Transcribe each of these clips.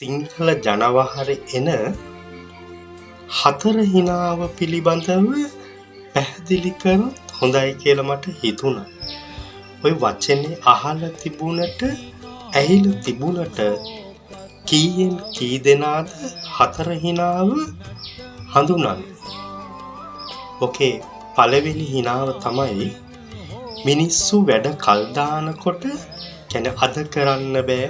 සිංහල ජනවහරේ එන හතර හිනාව පිළිබඳව පැහැදිලි කරොත් හොඳයි කියලා මට හිතුණා. ඔය වචනේ අහලා තිබුණට, ඇහිලා තිබුණට කීයෙන් කී දෙනාද හතර හිනාව හඳුනන්නේ? ඔකේ පළවෙනි හිනාව තමයි මිනිස්සු වැඩ කල් දානකොට, කියන්නේ අද කරන්න බෑ,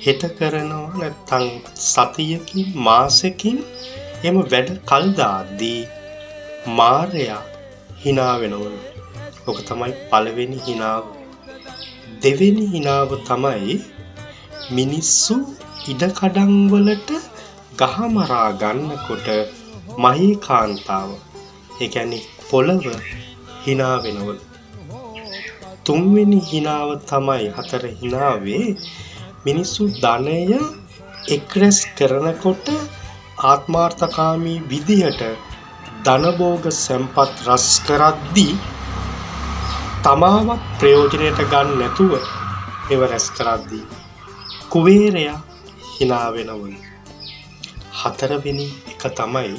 හෙට කරනවා, නැත්තම් සතියකින් මාසෙකින් එහෙම වැඩ කල් දාද්දී මාරයා හිනා වෙනවලු. ඔක තමයි පළවෙනි හිනාව. දෙවෙනි හිනාව තමයි මිනිස්සු ඉඩකඩම් වලට ගහ මරා ගන්නකොට මහී කාන්තාව, ඒ කියන්නේ පොළව හිනා වෙනවලු. තුන්වෙනි හිනාව තමයි හතර හිනාවේ මිනිස්සු ධනය එක්රැස් කරනකොට ආත්මාර්ථකාමී විදිහට ධනභෝග සම්පත් රැස් කරද්දී තමාවත් ප්‍රයෝජනයට ගන්න නැතුව ඒව රැස් කරද්දී කුවේරයා හිනා වෙනවලු. හතරවෙනි එක තමයි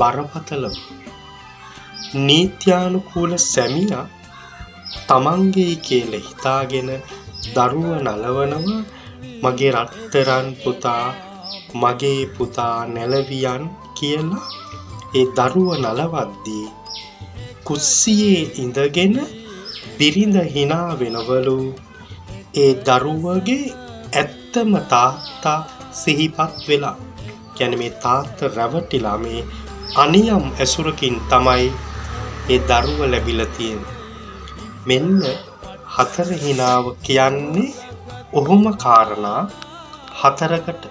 බරපතලම. නීත්‍යානුකූල සැමියා තමන්ගේ කියලා හිතාගෙන දරුව නලවනවා, මගේ රත්තරන් පුතා, මගේ පුතා නැලවියන් කියලා. ඒ දරුව නලවද්දී කුස්සියේ ඉඳගෙන බිරිඳ හිනා වෙනවලු ඒ දරුවගේ ඇත්තම තාත්තා සිහිපත් වෙලා. කියන්නේ මේ තාත්තා රැවටිලා මේ අනියම් ඇසුරකින් තමයි ඒ දරුව ලැබිලා තියෙන්නේ. මෙන්න හතර හිනාව කියන්නේ ඔහොම කාරණා හතරකට.